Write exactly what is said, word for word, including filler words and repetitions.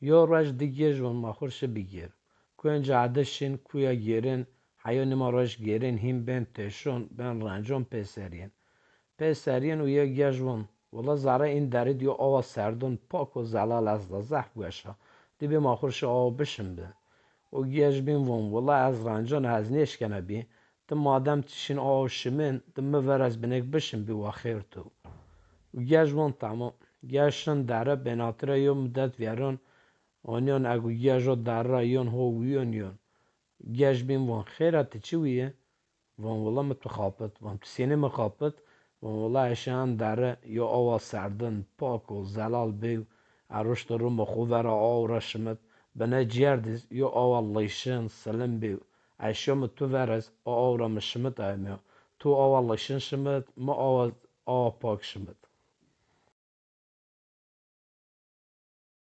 Yo roj di gêj von ma xo rê şi bigêr. Kuenca ede şin, kuya gêrin, heyo nîma roj gêrin hîn bên têşon, bên rencon pêserîn. Pêserîn û yo gêj von, wela zerrê în derî di yo awa serdon, pak û zelal esta, zehf weş a. Dibê ma xo rê şi awa bişin bi. O gêj bîn von, wela ez rencon, ez nêşkena bî, ti madem ti şin awa şimin, ti mi ver ez binêk bişin bî, wa xêr to. O gêj von, tamam. Gêj şin dere, bênatira yo mudet vîyeron, onîyon eg o gêj o dere ra yon ho wîyon yon. Gêj bîn von, xêr a, ti çi wîye? Von, wela mi tu xapit. Von, tu sênê mi xapit? Von, wela ez şi în dere, yo awa serdin, pak û zelal bêw, ez ruşto ro mi xo vera aw ra şimit, bine cêrdîz yo awa lîşin, silim bêw. Ez şo mi tu ver ez, o aw ra mi şimit aye mi yo. Tu awa lîşin şimit, mi awa, awa pak şimit.